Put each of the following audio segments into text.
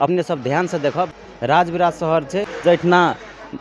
अपने सब ध्यानसँ देखब। राजविराज शहर छै, जहिठिना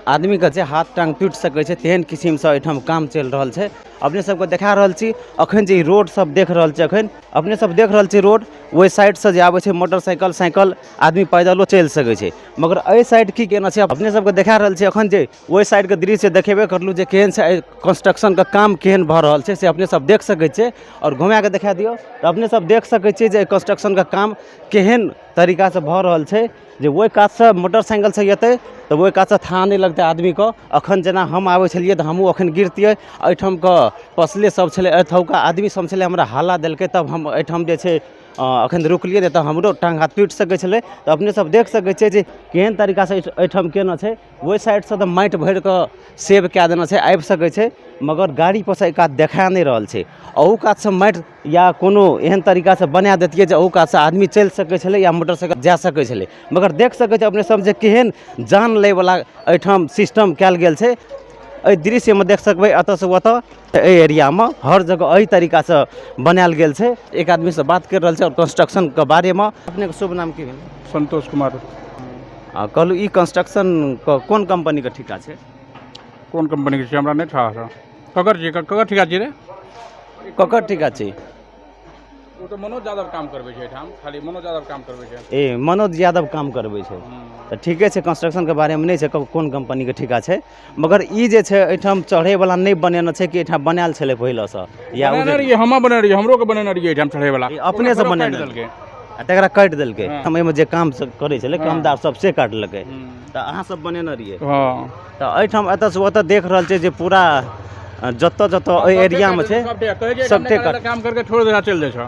आदमीके जे हाथ टाङ्ग टूटि सकै छै तेहन किसिमसँ एहिठाम काम चलि रहल छै। अपने सबके देखा रहल छी अखन जे ई रोड सब देख रहल छी, अखन अपने सब देख रहल छी रोड ओहि साइडसँ जे आबै छै मोटरसाइकिल साइकिल आदमी पैदलो चलि सकै छै, मगर एहि साइड की केना छै अपने सबके देखा रहल छी। अखन जे ओहि साइडके दृश्य देखेबे करलहुँ जे केहन छै, एहि कंस्ट्रक्शनके काम केहन भऽ रहल छै से अपने सब देख सकै छियै। आओर घुमाके देखा दियौ तऽ अपने सब देख सकै छियै जे एहि कंस्ट्रक्शनके काम केहन तरीकासँ भऽ रहल छै, जे ओहि कातसँ मोटरसाइकिलसँ एतै तऽ ओहि कातसँ थाह नहि लगतै आदमीके। अखन जेना हम आबै छलियै तऽ हमहूँ अखन गिरतियै। एहिठामके पसले सब छलै, एहिठामके आदमी सब छलै, हमरा हल्ला देलकै तब हम एहिठाम जे छै अखन रुकलियै, नहि तऽ हमरो टाँग हाथ टूटि सकै छलै। तऽ अपने सब देख सकै छियै जे केहन तरीकासँ एहिठाम केने छै। ओहि साइडसँ तऽ माटि भरिकऽ सेव कए देने छै, आबि सकै छै, मगर गाड़ीपर सँ एहि कात देखा नहि रहल छै। अहू कातसँ माटि या कोनो एहन तरीकासँ बना दैतियै जे अहू कातसँ आदमी चलि सकै छलै या मोटरसाइकिल जा सकै छलै। मगर देख सकै छियै अपने सब जे केहन जान लैवला एहिठाम सिस्टम कयल गेल छै। एहि दृश्यमे देख सकबै एतऽसँ ओतऽ एहि एरियामे हर जगह एहि तरीकासँ बनायल गेल छै। एक आदमीसँ बात करि रहल छै आओर कंस्ट्रक्शनके बारेमे। अपनेके शुभ नाम की भेल? संतोष कुमार। आ कहलहुँ ई कंस्ट्रक्शनके कोन कम्पनीके ठीका छै? कोन कम्पनीके छै हमरा नहि थाह छै। ककर छियै? ककर ठीका छियै रे? ककर ठीका छै? ओ तऽ मनोज यादव काम करबै छै एहिठाम, खाली मनोज यादव काम करबै छै। ए मनोज यादव काम करबै छै तऽ ठीके छै। कंस्ट्रक्शनके बारेमे नहि छै कोन कम्पनीके ठीका छै, मगर ई जे छै एहिठाम चढ़ैवला नहि बनेने छै कि एहिठाम बनायल छलै पहिलेसँ या बनेने रहियै, हमे बनेने रहियै, हमरो के बनेने रहियै एहिठाम चढ़ैवला। ई अपनेसँ ओकरा बनेने काटि देलकै। आ तकरा काटि देलकै। हँ। हम एहिमे जे काम सब करै छलै कामदार सब से काटलकै। हूँ। तऽ अहाँ सब बनेने रहियै? हँ। तऽ एहिठाम एतऽसँ ओतऽ देख रहल छै जे पूरा जतऽ जतऽ एहि एरियामे छै सबटे कहै छै सबटे सबटे काम करके छोड़ दै चलि जाइ छै।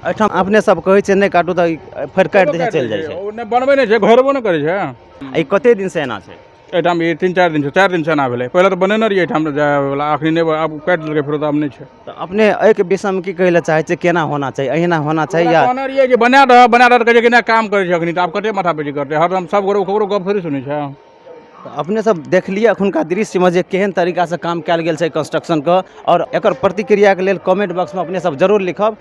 एहिठाम अपने सब कहै छै नहि काटू तऽ फेर काटि दै छै, चलि जाइ छै। ओ नहि बनबै नहि छै, घरबो नहि करै छै। आ ई कते दिनसँ एना छै? एहिठाम ई 3-4 दिन छै, 4 दिन से एना भेलै। पहिले तऽ बनेने रहियै एहिठाम जायवला, अखनी नहि, आब काटि देलकै फेरो तऽ आब नहि छै। तऽ अपने एहिके विषयमे की कहै लए चाहै छियै? केना होना चाही? अहिना होना चाही या कहने रहियै जे बना दह, बना दह, कहै छै कि नहि काम करै छै अखनी। तऽ आब कते माथा पेची करतै हरदम सब गोरे, ककरो गप थोड़ी सुनै छै। तऽ अपने सब देखलियै एखुनका दृश्यमे जे केहन तरीकासँ काम कयल गेल छै कंस्ट्रक्शनके, आओर एकर प्रतिक्रियाके लेल कमेंट बॉक्समे अपने सब जरूर लिखब।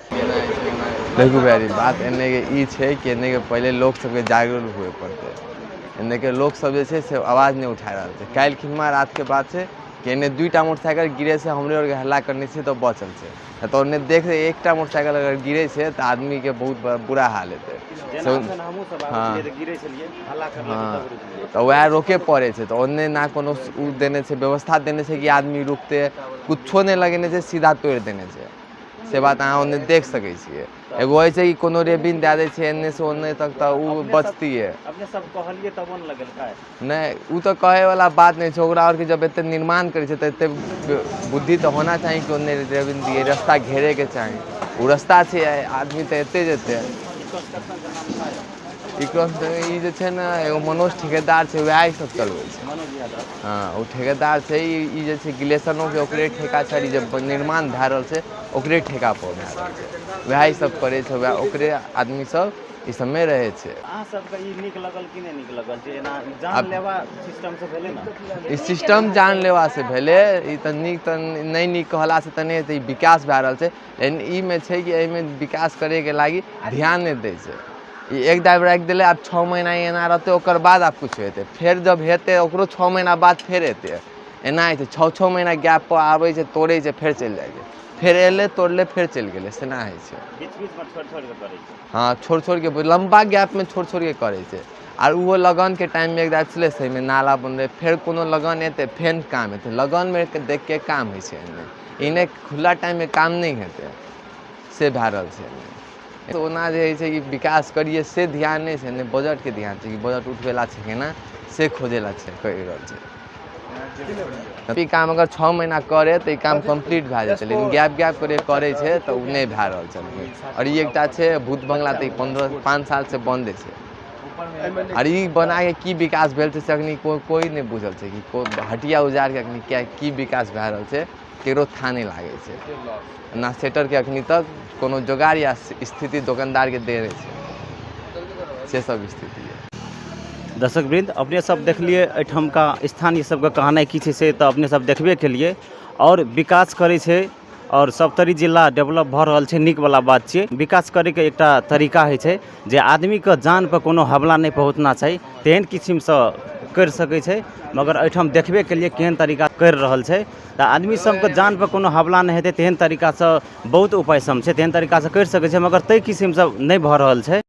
देखू भाइजी, बात एन्नेके ई छै कि एन्नेके पहिले लोक सबके जागरूक हुए पड़तै। एन्नेके लोक सब जे छै से आवाज नहि उठा रहल छै। काल्हि खिनमा रातिके बात छै कि एन्ने 2टा मोटरसाइकिल गिरै छै, हमरे आरके हल्ला करने छियै तऽ बचल छै, तऽ ओन्ने देख एकटा मोटरसाइकिल अगर गिरै छै तऽ आदमीके बहुत बुरा हाल हेतै। हँ हँ, तऽ वएह रोके पड़ै छै। तऽ ओन्ने ना कोनो ओ देने छै, व्यवस्था देने छै कि आदमी रुकतै, कुछो नहि लगेने छै, सीधा तोड़ि देने छै। से बात अहाँ ओन्ने देख सकै छियै। एगो होइ छै कि कोनो रेबिन दए दै छै एन्ने से ओन्ने तक तऽ ओ बचतियै। अपने सब कहलियै तब ने लगेलकै। नहि, ओ तऽ कहैवला बात नहि छै। ओकरा आओरके जब एते निर्माण करै छै तऽ एते बुद्धि तऽ होना चाही कि ओन्ने रेबिन दियै, रास्ता घेरैके चाही। ओ रास्ता छै, आदमी तऽ एते जेतै। ई ई जे छै ने एगो मनोज ठेकेदार छै, वएह ई सब चलबै छै। हँ, ओ ठेकेदार छै। ई जे छै गिलेशनोके ओकरे ठेका छै। ई जे निर्माण भए रहल छै ओकरे ठेका पर भए रहल छै। वएह ई सब करै छै, वएह ओकरे आदमी सब ई सबमे रहै छै। अहाँ सबके ई नीक लगल कि नहि नीक लगल जे एना जानलेवा सिस्टम से भेलै ने? ई सिस्टम जानलेवा से भेलै, ई तऽ नीक तऽ नहि, नीक कहलासँ तऽ नहि हेतै। ई विकास भए रहल छै, लेकिन ई मे छै कि एहिमे विकास करैके लागि ध्यान नहि दै छै। ई एक दाबि राखि देलै, आब 6 महीना एना रहतै, ओकर बाद आब किछु हेतै। फेर जब हेतै ओकरो 6 महीना बाद फेर हेतै। एना होइ छै, 6-6 महीना गैप पर आबै छै, तोड़ै छै, फेर चलि जाइ छै, फेर एलै, तोड़लै, फेर चलि गेलै, सेना होइ छै। बीच बीचमे छोड़ि छोड़ि कऽ करै छै। हँ, छोड़ि छोड़िके, लम्बा गैपमे छोड़ि छोड़िके करै छै। आर ओहो लगनके टाइममे एक दाबि छलै, सहीमे नाला बनलै, फेर कोनो लगन एतै फेर काम हेतै। लगनमे देखिके काम होइ छै एन्ने, एन्ने खुला टाइममे काम नहि हेतै, से भए रहल छै एन्ने। तऽ ओना जे होइ छै कि विकास करियै से ध्यान नहि छै, नहि बजटके ध्यान छै कि बजट उठबै ला छै केना, से खोजै ला छै, करि रहल छै। ई काम अगर 6 महीना करे तऽ ई काम कम्प्लीट भए जेतै, लेकिन गैप गैप करे करै छै तऽ ओ नहि भए रहल छै। आओर ई एकटा छै भूत बंगला, तऽ ई 5 सालसँ बन्दे छै। आओर ई बनाके की विकास भेल छै से अखनी कोइ नहि बुझल छै कि हटिया उजारके अखनी की विकास भए रहल छै, केकरो थाह नहि लागै छै। ना सेटरके अखनी तक कोनो जोगाड़ या स्थिति दोकानदारके देने छै, से सब स्थिति यऽ। दर्शक वृंद, अपने सब देखलिए एहिठामका स्थानीय सबके कहनाइ की छै से तऽ अपने सब देखबे केलिए। आओर विकास करै छै आओर सप्तरी जिला डेवलप भऽ रहल छै। नीकवला बात छियै। विकास करैके एकटा तरीका होइ छै जे आदमीके जानपर कोनो हमला नहि पहुँचना चाही, तेहन किसिमसँ करि सकै छै। मगर एहिठाम देखबे केलिए केहन तरीका करि रहल छै, तऽ आदमी सबके जानपर कोनो हमला नहि हेतै तेहन तरीकासँ बहुत उपाय सब छै, तेहन तरीकासँ करि सकै छै, मगर ताहि किसिमसँ नहि भऽ रहल छै।